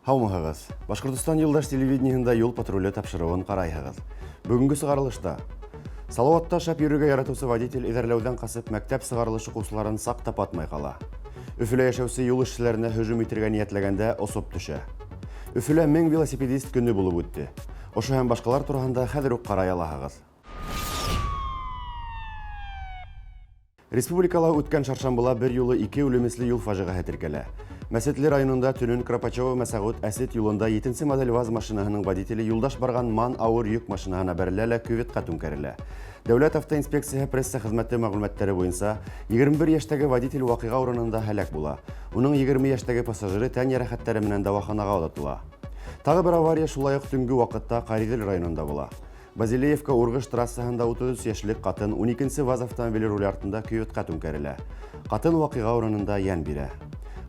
Һаумыһығыҙ! Башҡортостан юлдаш телевидениеһында юл патруле тапшырыуын ҡарайһығыҙ. Бөгөнгө сығарылышта Салауатта шәп йөрөргә яратыусы водитель эҙәрләүҙән ҡасып мәктәп сығарылыш уҡыусыларын саҡ тапатмай ҡала. Өфөлә йәшәүсе юл эшселәренә һөжүм итергә ниәтләгәндә осоп төшә. Өфөлә 1000 велосипедист көнө булып үтте. Ошо һәм башҡалар тураһында хәҙер үк ҡарай алаһығыҙ. Республикала үткән шаршамбыла бер юлы ике үлемесле юл фажиғәһе теркәлә. Мәсетле районында төнөн Кропачева Мәсәғүт Әсет юлында 7 модель ВАЗ машинаһының водителе юлдаш барған МАН ауыр йөк машинаһына бәрелә лә кюветҡа түңкәрелә. Дәүләт автоинспекцияһы пресса хеҙмәте мәғлүмәттәре буйынса 21 йәштәге водитель ваҡиға урынында һәләк була. Уның 20 йәштәге пассажиры тән йәрәхәттәре менән дауаханаға оҙатыла. Тағы бер авария шулай уҡ төнгө ваҡытта Ҡариҙел районында була. Базилеевка Урғыш трассаһында 33 йәшлек ҡатын 12 ВАЗ автомобиле руль артында кюветҡа түңкәрелә. Ҡатын ваҡиға урынында йән бирә.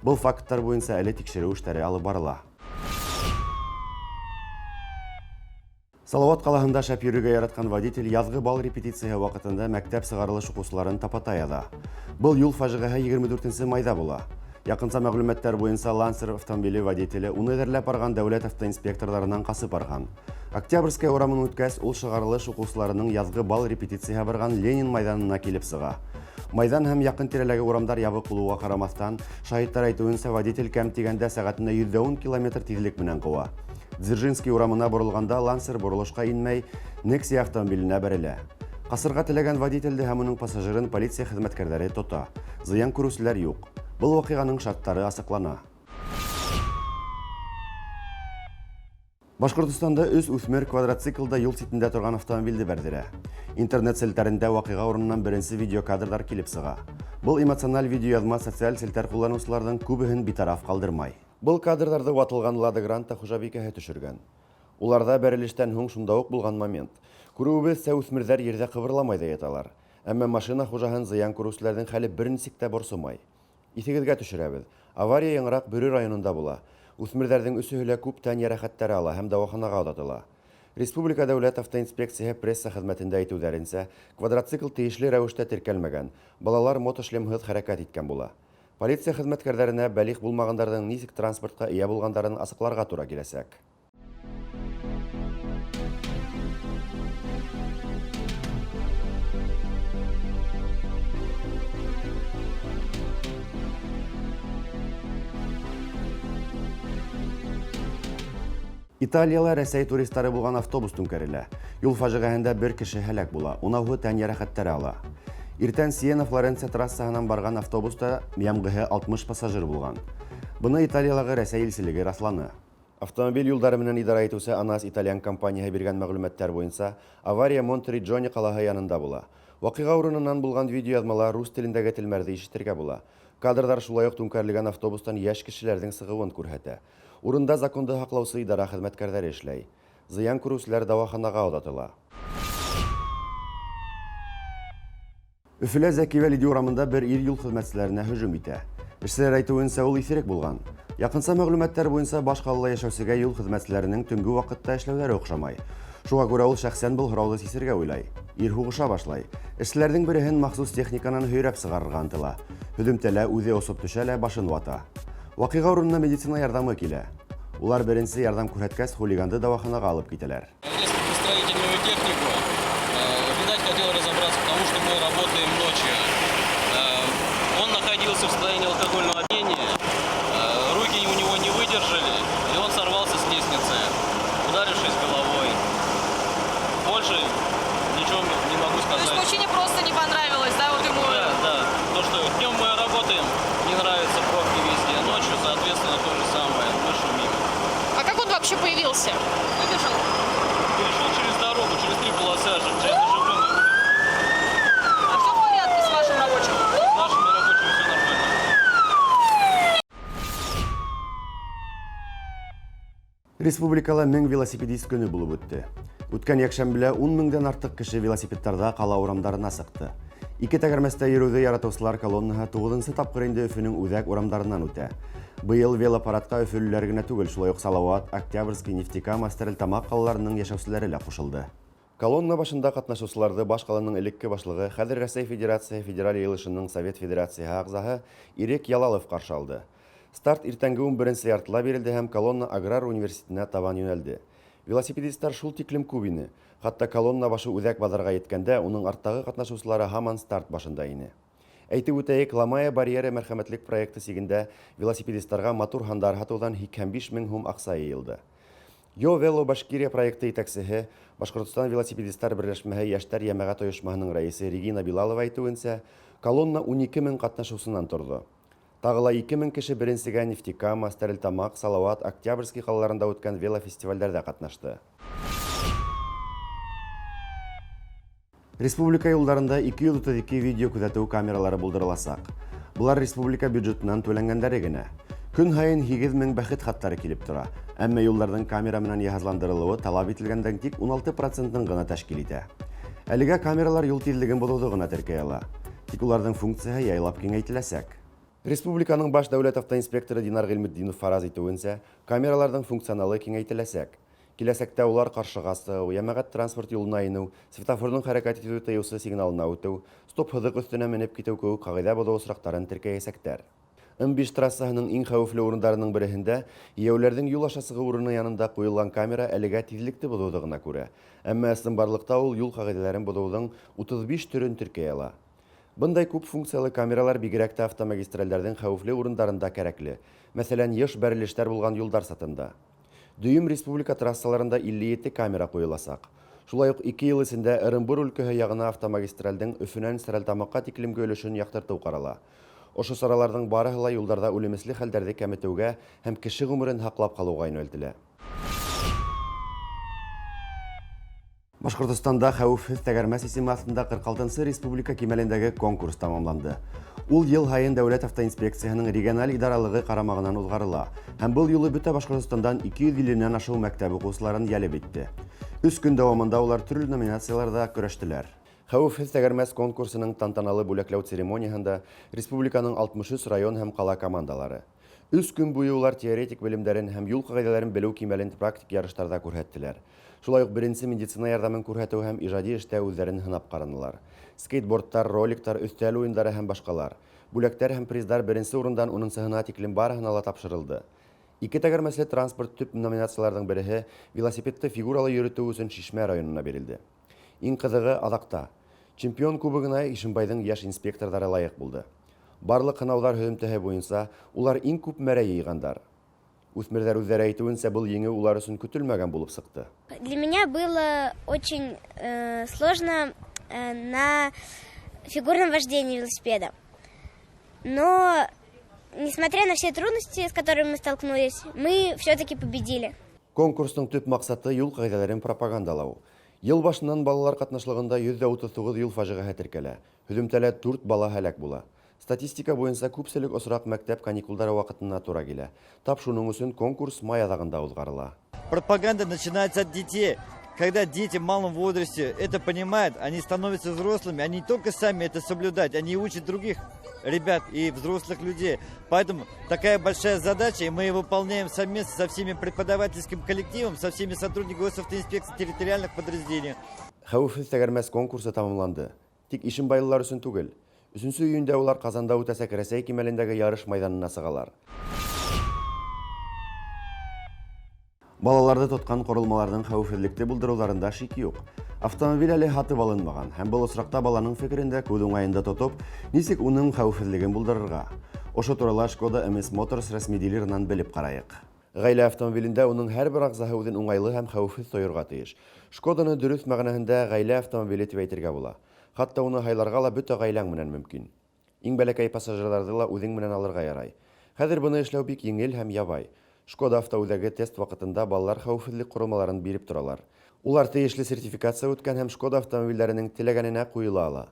Был факттар буйынса әле тикшереү эштәре алып барыла. Салауат ҡалаһында шәп йөрөргә яратҡан водитель яҙғы бал репетицияһы ваҡытында мәктәп сығарылыш уҡыусыларын тапата яҙа. Был юл фажиғәһе 24 майҙа була. Яҡынса мәғлүмәттәр буйынса Лансер автомобиле водителе уны эҙәрләп барған дәүләт автоинспекторҙарынан ҡасып барған. Октябрьская урамын үткәс, ул сығарылыш уҡыусыларының яҙғы бал репетицияһы барған Ленин майҙанына килеп сыға. Майҙан һәм яҡын тирәләге урамдар ябыҡ булыуға ҡарамаҫтан, шаһиттар әйтеүенсә, водитель кәм тигәндә сәғәтенә 110 километр тиҙлек менән ҡыуа. Дзержинский урамына боролғанда Лансер боролошҡа инмәй, Нексия автомобиленә бәрелә. Ҡасырға теләгән водителде һәм уның пассажирын полиция хеҙмәткәрҙәре тота. Зыян күреүселәр юҡ. Был ваҡиғаның шарттары асыҡлана. Башҡортостанда өс үҫмер квадроциклда юл ситендә торған автомобилде бәрҙерә. Интернет селтәрендә ваҡиға урынынан беренсе видеокадрҙар килеп сыға. Был эмоциональ видеояҙма социаль селтәр ҡулланыусыларҙың күбеһен битараф ҡалдырмай. Был кадрҙарҙы ватылған Лада Гранта хужабикәһе төшөргән. Уларҙа бәрелештән һуң шунда уҡ булған момент. Күреүебеҙсә, үҫмерҙәр ерҙә ҡыбырламай ҙа яталар. Әммә машина хужаһын зыян күреүселәрҙең хәле бер нисек тә борсомай. Иҫегеҙгә төшөрәбеҙ. Авария яңыраҡ Бөрө районында була. Үҫмерҙәрҙең өсөһө лә күп тән йәрәхәттәре ала һәм дауаханаға оҙатыла. Республика дәүләт автоинспекцияһы пресса хеҙмәтендә әйтеүҙәренсә, квадроцикл тейешле рәүештә теркәлмәгән, балалар мотошлемһыҙ хәрәкәт иткән була. Полиция хеҙмәткәрҙәренә бәлиғ булмағандарҙың нисек транспортҡа эйә булғандарын асыҡларға тура киләсәк. Италияла Рәсәй туристары булған автобус түңкәрелә. Юл фажиғәһендә бер кеше һәләк була, унауһы тән йәрәхәттәре ала. Иртән Сиена-Флоренция трассаһынан барған автобуста йәмғеһе 60 пассажир булған. Быны Италиялағы Рәсәй илселеге раҫланы. Автомобиль юлдары менән идара итеүсе Анас итальян компанияһы биргән мәғлүмәттәр буйынса авария Монтериджони ҡалаһы янында була. Ваҡиға урынынан булған видеояҙмала рус телендәге телмәрҙе ишетергә була. Кадрҙар шулай уҡ түңкәрелгән автобустан йәш кешеләрҙең сығыуын күрһәтә. Урында законды һаҡлаусы идара хеҙмәткәрҙәре эшләй. Зыян күреүселәр дауаханаға оҙатыла. Өфөлә Зәки Вәлиди урамында бер ир юл хеҙмәтселәренә һөжүм итә. Эшселәр әйтеүенсә, ул иҫерек булған. Яҡынса мәғлүмәттәр буйынса баш ҡалала йәшәүсегә юл хеҙмәтселәренең төнгө ваҡытта эшләүҙәре оҡшамай. Шуға күрә ул шәхсән был һорауҙы сисергә уйлай. Ир һуғыша башлай. Эшселәрҙең береһен махсус техниканан һөйрәп сығарырға ынтыла. Һөҙөмтәлә үҙе осоп төшә лә башын вата. Ваҡиға урынына медицина ярҙамы килә. Улар беренсе ярҙам күрһәткәс, хулиганды дауаханаға алып китәләр. Несколько строительную технику. Видать, хотел разобраться, потому что мы работаем ночью. Он находился в состоянии алкогольного опьянения. Руки у него не выдержали, и он сорвался с лестницы, ударившись головой. Больше ничего не могу То есть сказать. мужчине просто не понравилось, да, вот ему? Да, да. То, что днем мы работаем, не нравятся пробки везде. Ночью, соответственно, то же самое. Мы шумим. А как он вообще появился? Выбежал? Перешел через дорогу, через три полосы, через оживленную улицу. А все в порядке с вашим рабочим? С нашими рабочими все нормально. Республикала 1000 велосипедист көнө булып үтте. Үткән йәкшәмбелә 10 меңдән артыҡ кеше велосипедтарҙа ҡала урамдарына сыҡты. Ике тәгәрмәстә йөрөүҙе яратыусылар колоннаһы 9-нсы тапҡыр инде Өфөнөң үҙәк урамдарынан үтә. Быйыл велопарадҡа өфөлөләр генә түгел, шулай уҡ Салауат, Октябрьский, Нефтекама, Стәрлетамаҡ ҡалаларының йәшәүселәре лә ҡушылды. Колонна башында ҡатнашыусыларҙы баш ҡаланың элекке башлығы, хәҙер Рәсәй Федерацияһы Федераль Йыйылышының Совет Федерацияһы ағзаһы Ирек Ялалов ҡаршы алды. Старт иртәнге 11-нсе яртыла бирелде һәм колонна аграр университетына табан йүнәлде. Велосипедисттар шул тиклем күп ине. Хатта колонна башы үҙәк баҙарға еткәндә, уның арттағы ҡатнашыусылары һаман старт башында ине. Әйтеп үтәйек, «Ломая барьеры» мәрхәмәтлек проекты сигендә велосипедисттарға матур һандар һатыуҙан 85 мең һум аҡса йыйылды. Йо Вело Башкирия проекты етәксеһе, Башҡортостан велосипедисттар берләшмәһе йәштәр йәмәғәт ойошмаһының рәйесе Регина Билалова әйтеүенсә, колонна 12 мең ҡатнашыусынан торҙо. Тағы ла 2 мең кеше беренсегә Нефтекама, Стәрлетамаҡ, Салауат, Октябрьский ҡалаларында үткән велофестивалдәрҙә ҡатнашты. Республика юлдарында 232 видео күҙәтеү камералары булдырыласаҡ. Былар республика бюджетынан түләнгәндәре генә. Көн һайын 8 мең бәхет хаттары килеп тора. Әммә юлдарҙың камера менән йыһазландырылыуы талап ителгәндән тик 16 процентын ғына тәшкил итә. Әлегә камералар юл тиҙлеген боҙоуҙы ғына теркәй ала. Тик уларҙың функцияһы яйлап киңәйтеләсәк. Республиканың баш дәүләт автоинспекторы Динар Ғилметдинов фараз итеүенсә, камераларҙың функционалы киңәйтеләсәк. Киләсәктә улар ҡаршыға сығыу, йәмәғәт транспорт юлына инеү, светофорҙың хәрәкәт итеү тыйыусы сигналына үтеү, стоп һыҙыҡ өҫтөнә менеп китеү кеүек ҡағиҙә боҙоу осраҡтарын теркәйәсәктәр. М5 трассаһының иң хәүефле урындарының береһендә йәйәүләрҙең юл аша сығыу урыны янында ҡуйылған камера әлегә тиҙлекте боҙоуҙы ғына күрә. Әммә ысынбарлыҡта ул юл ҡағиҙәләрен боҙоуҙың 35 төрөн теркәй ала. Бындай күп функциялы камералар бигерәк тә автомагистралдәрҙең хәүефле урындарында кәрәкле. Мәҫәлән, йыш бәрелештәр булған юлдар сатында. Дөйөм республика трассаларында 57 камера ҡуйыласаҡ. Шулай уҡ 2 йыл эсендә Ырымбур өлкәһе яғына автомагистралдең Өфөнән Стәрлетамаҡҡа тиклемге өлөшөн яҡтыртыу ҡарала. Ошо сараларҙың барыһы ла юлдарҙа үлемесле хәлдәрҙе кәметеүгә һәм кеше ғүмерен һаҡлап ҡалыуға йүнәлтелә. Башҡортостанда хәүефһеҙ тәгәрмәс исеме аҫтында 46-нсы республика кимәлендәге конкурс тамамланды. Ул йыл һайын Дәүләт автоинспекцияһының региональ идаралығы ҡарамағынан уҙғарыла һәм был юлы бөтә Башҡортостандан 250-нән ашыу мәктәп уҡыусыларын йәлеп итте. 3 көн дауамында улар төрлө номинацияларҙа көрәштеләр. Хәүефһеҙ тәгәрмәс конкурсының тантаналы бүләкләү церемонияһында республиканың 63 район һәм ҡала командалары. 3 көн буйы улар теоретик белемдәрен һәм юл ҡағиҙәләрен белеү кимәлен практик ярыштарҙа күрһәттеләр. Шулай уҡ беренсе медицина ярҙамын күрһәтеү һәм ижади эштә үҙҙәрен һынап ҡаранылар. Скейтбордтар, роликтар, өҫтәл уйындары һәм башҡалар. Бүләктәр һәм приздар беренсе урындан 10-һына тиклем барыһына ла тапшырылды. Ике тәгәрмәсле транспорт төп номинацияларҙың береһе велосипедты фигуралы йөрөтөү өсөн Шишмә районына бирелде. Иң ҡыҙығы аҙаҡта. Чемпион кубогына Ишембайҙың йәш инспекторҙары лайыҡ булды. Барлыҡ һынауҙар һөҙөмтәһе буйынса улар иң күп мәрә йыйғандар. Үҫмерҙәр үҙҙәре әйтеүенсә, был еңеү улар өсөн көтөлмәгән булып сыҡты. Для меня было очень сложно на фигурном вождении велосипеда. Но, несмотря на все трудности, с которыми мы столкнулись, мы все-таки победили. Конкурстың төп маҡсаты юл ҡағиҙәләрен пропагандалау. Йыл башынан балалар ҡатнашлығында 139 юл фажиғәһе теркәлә. Һөҙөмтәлә 4 бала һәләк була. Статистика буйынса күпселек осраҡ мәктәп каникулдары ваҡытына тура килә. Тап шуның өсөн конкурс май аҙағында уҙғарыла. Пропаганда начинается от детей. Когда дети в малом возрасте это понимают, они становятся взрослыми, они не только сами это соблюдают, они учат других ребят и взрослых людей. Поэтому такая большая задача, и мы ее выполняем совместно со всеми преподавательским коллективом, со всеми сотрудниками госавтоинспекции территориальных подразделений. Хәүефһеҙ тәгәрмәс конкурсы тамамланды. Тик ишембайлылар өсөн түгел. 3 июндә улар Ҡазанда үтәсәк Рәсәй кимәлендәге ярыш майҙанына сығалар. Балаларҙы тотҡан ҡоролмаларҙың хәүефһеҙлекте булдырыуҙарында шик юҡ. Автомобиль әле һатып алынмаған һәм был осраҡта баланың фекерен дә күҙ уңайында тотоп, нисек уның хәүефһеҙлеген булдырырға. Ошо турала Шкода MS Motors рәсми дилерынан белеп ҡарайыҡ. Ғаилә автомобилендә уның һәр бер ағзаһы үҙен уңайлы һәм хәүефһеҙ тойорға тейеш. Шкоданы дөрөҫ мәғәнәһендә ғаилә автомобиле тип әйтергә була. Хатта уны һайларға ла бөтә ғаиләң менән мөмкин. Иң бәләкәй пассажирҙарҙы ла үҙең менән алырға ярай. Хәҙер быны эшләү бик еңел һәм ябай. Шкода автоүҙәге тест ваҡытында балалар хәүефһеҙлек ҡоролмаларын биреп торалар. Улар тейешле сертификация үткән һәм Шкода автомобилдәренең теләгәненә ҡуйыла ала.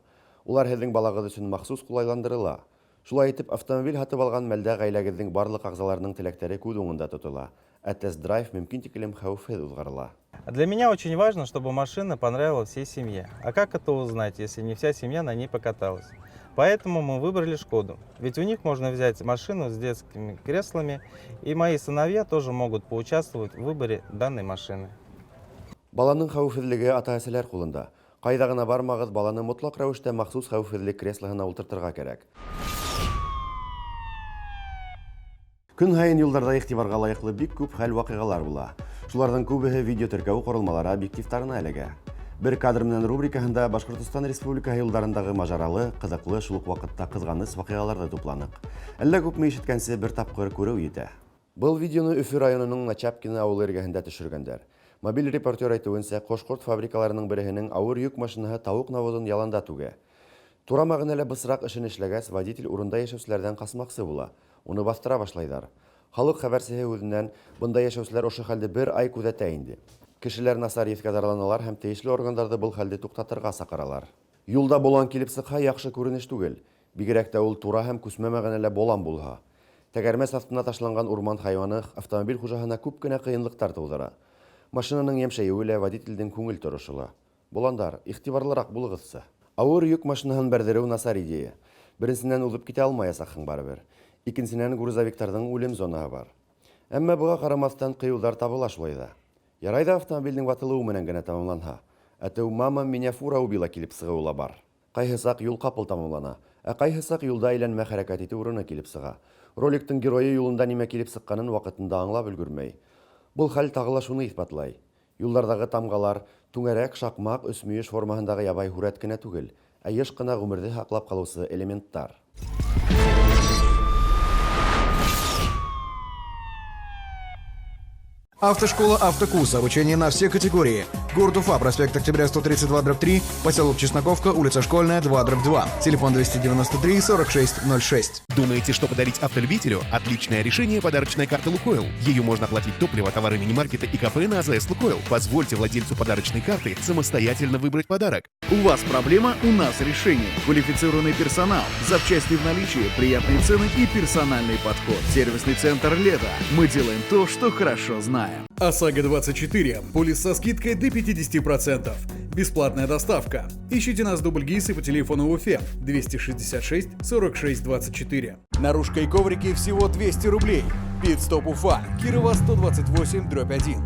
Улар һеҙҙең балағыҙ өсөн махсус ҡулайландырыла. Шулай итеп, автомобиль һатып алған мәлдә ғаиләгеҙҙең барлыҡ ағзаларының теләктәре күҙ уңында тотола. Ә тест-драйв мөмкин тиклем хәүефһеҙ уҙғарыла. Для меня очень важно, чтобы машина понравилась всей семье. А как это узнать, если не вся семья на ней покаталась? Поэтому мы выбрали Шкоду. Ведь у них можно взять машину с детскими креслами, и мои сыновья тоже могут поучаствовать в выборе данной машины. Баланың хәүефһеҙлеге ата-әсәләр ҡулында. Ҡайҙа ғына бармағыҙ, баланы мотлаҡ рәүештә махсус хәүефһеҙлек креслоһына ултыртырға кәрәк. Көн һайын юлдарҙа иғтибарға лайыҡлы бик күп хәл-ваҡиғалар була. Шуларҙың күбеһе видео теркәү ҡоролмалары объективтарына эләгә. Бер кадр менән рубрикаһында Башҡортостан Республикаһы юлдарындағы мажаралы, ҡыҙыҡлы, шул уҡ ваҡытта ҡыҙғаныс ваҡиғаларҙы тупланыҡ. Әллә күпме ишеткәнсе, бер тапҡыр күреү етә. Был видеоны Өфө районының Начапкино ауылы эргәһендә төшөргәндәр. Мобиль репортер әйтеүенсә, ҡош-ҡорт фабрикаларының береһенең ауыр йөк машинаһы тауыҡ навозын яланда түгә. Тура мәғәнәлә бысраҡ эшен эшләгәс, водитель урында йәшәүселәрҙән ҡасмаҡсы була. Уны баҫтыра башлайҙар. Халыҡ хәбәрсеһе үҙенән бында йәшәүселәр ошо хәлде бер ай күҙәтә инде. Кешеләр насар еҫкә зарланалар һәм тейешле органдарҙы был хәлде туҡтатырға саҡыралар. Юлда болан килеп сыҡһа, яҡшы күренеш түгел. Бигерәк тә ул тура һәм күсмә мәғәнәлә болан булһа. Тәгәрмәс аҫтына ташланған урман хайуаны автомобиль хужаһына күп кенә ҡыйынлыҡтар тыуҙыра. Машинаның йәмшәйеүе лә, водителдең күңел торошо ла. Боландар, иғтибарлыраҡ булығыҙсы. Ауыр йөк машинаһын бәрҙереү насар идея. Беренсенән, уҙып китә алмаясаҡһың барыбер. Икенсенән, грузовиктарҙың үлем зонаһы бар. Әммә быға ҡарамаҫтан ҡыйыуҙар табыла шулай ҙа. Ярай ҙа автомобилдең ватылыуы менән генә тамамланһа. Әтеү «Мама, меня фура убила» килеп сығыуы ла бар. Ҡайһы саҡ юл ҡапыл тамамлана, ә ҡайһы саҡ юлда әйләнмә хәрәкәт итеү урыны килеп сыға. Роликтың геройы юлында нимә килеп сыҡҡанын ваҡытында аңлап өлгөрмәй. Был хәл тағы ла шуны иҫбатлай. Юлдарҙағы тамғалар түңәрәк, шаҡмаҡ, өсмөйөш формаһындағы ябай һүрәт кенә түгел, ә йыш ҡына ғүмерҙе һаҡлап ҡалыусы элементтар. Автошкола «Автокурс». Обучение на все категории. Город Уфа, проспект Октября, 132/3, поселок Чесноковка, улица Школьная, 2/2. Телефон 293 46 06. Думаете, что подарить автолюбителю? Отличное решение – подарочная карта «Лукойл». Ею можно оплатить топливо, товары мини-маркета и кафе на АЗС «Лукойл». Позвольте владельцу подарочной карты самостоятельно выбрать подарок. У вас проблема, у нас решение. Квалифицированный персонал, запчасти в наличии, приятные цены и персональный подход. Сервисный центр «Лето». Мы делаем то, что хорошо знаем. ОСАГО-24. Полис со скидкой до 50%. Бесплатная доставка. Ищите нас в Дубльгисы по телефону в Уфе 266 46 24. Наружка и коврики всего 200 рублей. Пит-стоп Уфа. Кирова 128/1.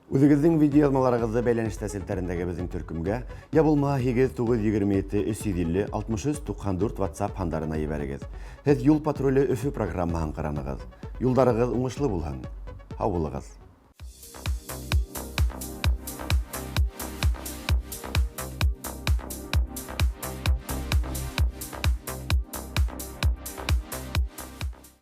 Үҙегеҙҙең видеояҙмаларығыҙҙы бәйләнештә селтәрендәге беҙҙең төркөмгә, я булмаһа һигеҙ туғыҙ 27 350 63 94 WhatsApp һандарына ебәрегеҙ. Һеҙ Юл патруле Өфө программаһын ҡаранығыҙ. Юлдарығыҙ уңышлы булһын. Һау булығыҙ.